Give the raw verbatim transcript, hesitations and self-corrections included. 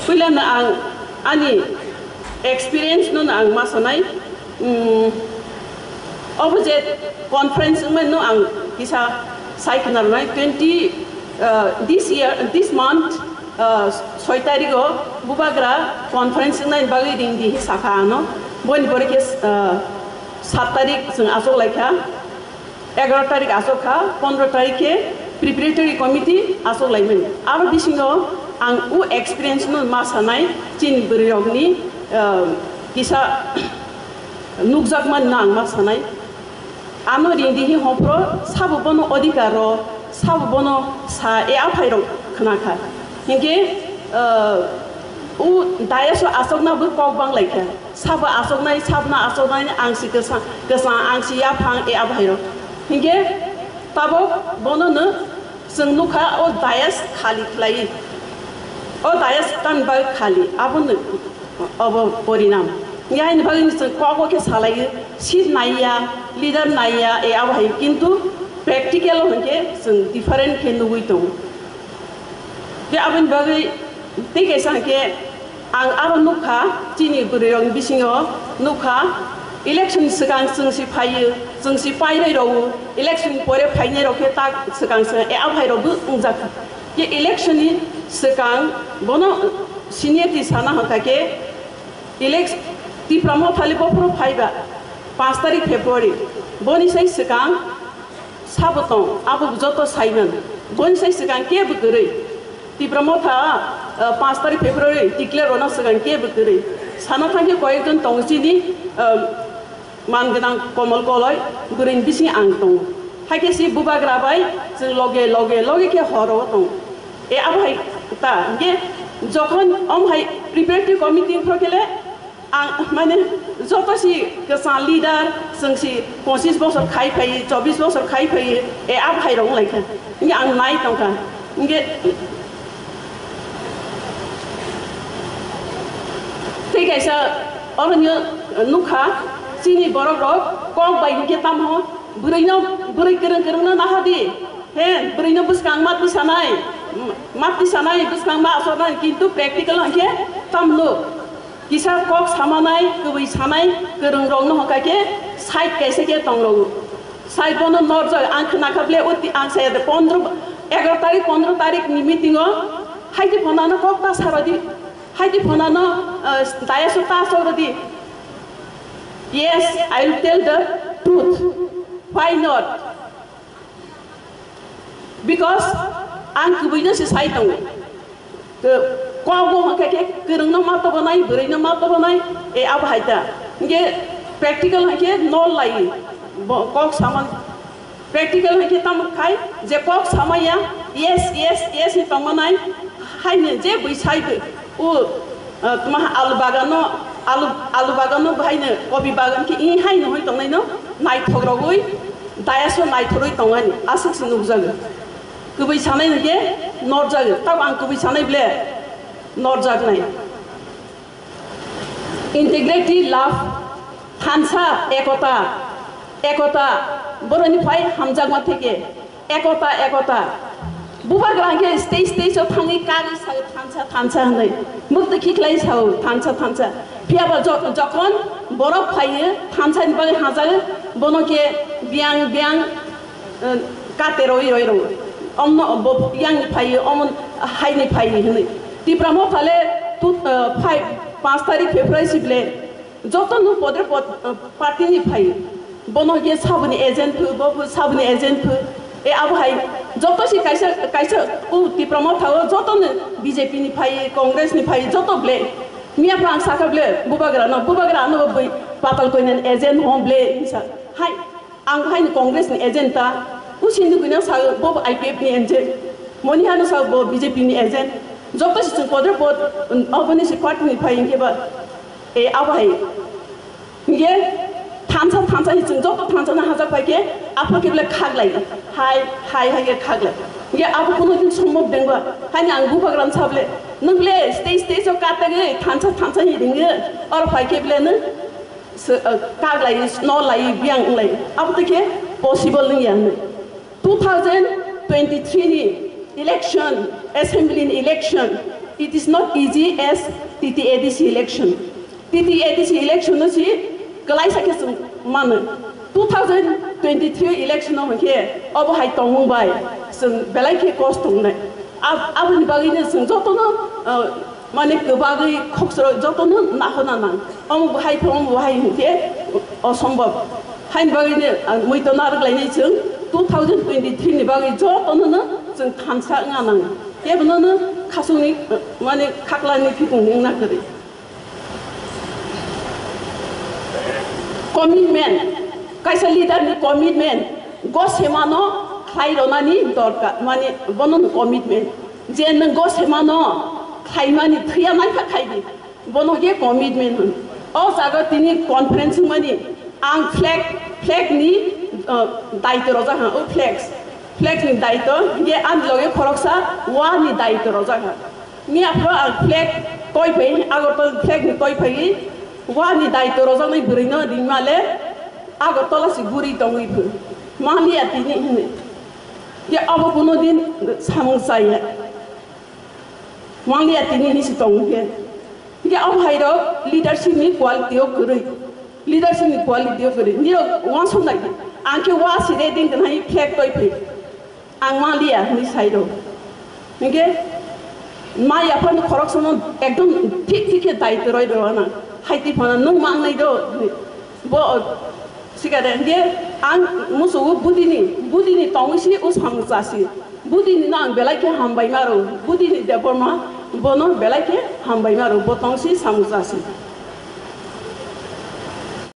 Puila no ang ani experience no ang ma sanai. Mm, obo je conference wngmani no ang kisa sai khna rwnai twenty, uh, this year, this month, uh, soi tarik o Bubagra conference wngnai bagwi ring di hi sakha ano. Boni pore khe, uh, sat tarik chwng achuk lai kha. Egaroh tarik achuk kha, pondroh tarik khe preparatory committee achuk laimani. Aro bisingo ang o experience no ma sanai chini bwrwi rokni, ah, kisa nukjakmani no ang ma sanai. Ano ring di hi hophro sabo bono odhikar ro, sabo bono sa e aphai rok khna kha. Hinkhe, ah, o dais o achukna bo kok bang lai kha. Sabo achuknai, sabno achuknai, ang si kwsa, kwsa, ang si yaphang, e abahairok. Hinkhe tabok bono no chwng nukha o dais khali khlai. O dais tan bai khali, abo no obo porinam. Hinkhe haini bagwi no chwng kok o khe salai, seat naiya, leader naiya, e abahai, kintu practical o hinkhe chwng different khe nugwi tongo. Tei aboni bagwi tei kaisa hwnkhe ang aro nukha, chini bwrwirokni bisingo nukha, election ni swkang chwng si phaiyo, chwng si painai rwo, election ni pore phainai rok khe tak swkang swkang, e, abhairokbo wngjak kha. Khe election ni swkang bono seniority sana hwnkha khe elect-, Tipra Mothali bophuru phaiba panch tarik February, boni sai swkang sabo tong, abo joto saiman. Boni sai swkang kebo kwrwi. Tipra Motha, ah, panch tarik February declare rwna swkang kebo kwrwi. Sana thangkhe koyekjon tongo chini, ah, man gwnang Komol Koloi, bwrwini bising ang tongo. Haikhe si Bubagra bai chwng loge, loge, loge khe horo tongo. E abo hai ta, hinkhe jokhon om hai preparatory committee phro khe le, ang, mane, joto si kwchang leader, chwng si pochis bosor khai phai, chobis bosor khai phai, e, abo hai rok wng lai kha. Hinkhe ang nai tong kha. Hinkhe tei kaisa oro nw nukha, chini borok rok kok bai hinkhe tamo bwrwi no, bwrwi kwrwng kwrwng no naha di. He, bwrwi no bwskang matwi sanai, matwi sanai, bwskang ma asoknai, kintu practical hinkhe tamo nuk. Kisa kok samanai, kwbwi sanai, kwrwng rok no hwnkha khe side kaisa khe tong rwo. Side bono norjak, ang khna kha ble, o ti-, ang saya de pondro, egaroh tarik, pondro tarik ni meeting o, haiti phonano kok ta saba di, haiti phonano, eh, dayas o ta soro di. Yes, I will tell the truth. Why not? Because ang kwbwino se sai tongo. Ke-, kok bo hwnkhe khe kwrwngno ma tobonai, bwrwino ma tobonai, e abo hai ta. Hinkhe practical hinkhe nol lai, bo kok saman. Practical hinkhe tamo khai je kok samaya, yes, yes, yes hi tongmanai, haino je bwi sai bo, o, ah, tma alu bagano, alu, alu bagano bahaino kobi bagan khe i haino hoi tongnaino naithok rogwi, dayas o naithorwi tongani aswk se nukjago. Kwbwi sanai hinkhe norjago, tamo ang kwbwi sanai ble norjaknai. Integrity, love, thansa, ekota, ekota, boroni phai hamjakma theke, ekota, ekota. Bubagra hinkhe stage, stage o thangwi kagwi sao thansa, thansa hinwi. Mukti khiklai sao thansa, thansa. Phiyaba jo-, jokhon borok phaiyo thansa ni bagwi hajago, bono khe biyang, biyang, eh, kate roi, roi, roi. Omno bo yang ni phaiyo, omon hai ni phaiyo hinwi. Tipra Motha le tu, eh, five, panch tarik February si ble. Joto no podre pod, eh, party ni phai. Bono ye saboni agent phu, bo phu saboni agent phu. E abo hai joto si kaisa, kaisa u Tipra Motha o joto no B J P ni phai, Congress ni phai, joto ble. Miya phrang saka ble, Bubagra no, Bubagra no bwi patal koinan agent hom ble, sa. Hai, ang hai ni Congress ni agent ta. U Sindhu Guna sa bo I P F ni agent. Moni Hano sa bo B J P ni agent. Joto si chwng podre pod, um, aboni si party ni phai hinkhe ba. E abo hai. Hinkhe thansa, thansa hi chwng joto thansa na hajak phai khe, aphuru khe bole khaglai, hai, hai, hai khe khaglai. Hinkhe abo kuno din sombhob dengba, haino ang Bubagrano sa bole, nwng bole stage, stage o katagwi thansa, thansa hi ringwi, oro phai khe bole nwng se, uh, kaglai, no lai, biyang wnglai, abo tei khe possible wngya hinwi. Two thousand twenty-three ni election, assembly ni election, It is not easy as T T A D C election. T T A D C election no si kwlaisa khe chwng mano. Two thousand twenty-three election no hwnkhe obo hai tongmung bai chwng belai khe kosto wngnai. Ab-, aboni bagwi no chwng jotono, uh, mane kwbagwi khokchoro jotono nahorna nang. Omo bo hai pho, omo bo hai hwnkhe osombob. Haini bagwi no, uh, muitu narwk lainai chwng two thousand twenty-three ni bagwi jotono no chwng thansa wngna nang. Kebono no khasukni, uh, mane khaklani phikung ni wngna kwrwi. Commitment, kaisa leader ni commitment, go semano khlai ronani dorkar, mane bono no commitment. Je nwng go semano khlaimani thwiya naikha khaidi, bono je commitment hwn. O jaga tini conference wngmani ang flag, flag ni, uh, daityo rojak ha, o flags, flag ni daityo, je ani loge khoroksa wa ni daityo rojak ha. Ni aphro ang flag toi phai, Agartala flag ni toi phai, wa ni daityo rojaknai bwrwi no ringma le Agartala si guri tongwi phu. Maliya tini hwnwi. Ye abo kuno din samung chaya. Maliya tini hwnwi si tong khe. Ye abo hai rok leadership ni quality o kwrwi. Leadership ni quality o kwrwi. Ni rok wansuk nai. Ang khe wa si ready khnai flag toi phai. Ang maliya hwnwi sai rw. Hinkhe ma yaphano khoroksano ekdom thik thik khe daityo rwi rw na. Hai twi phano nwng mangnai do hwnwi. Bo sikare hinkhe ang musugo budini, budini tongwi si o samung chasi. Budini no ang belai khe hambai ma rw. Budini Debbarma bono belai khe hambai ma rw. Bo tong si samung chasi.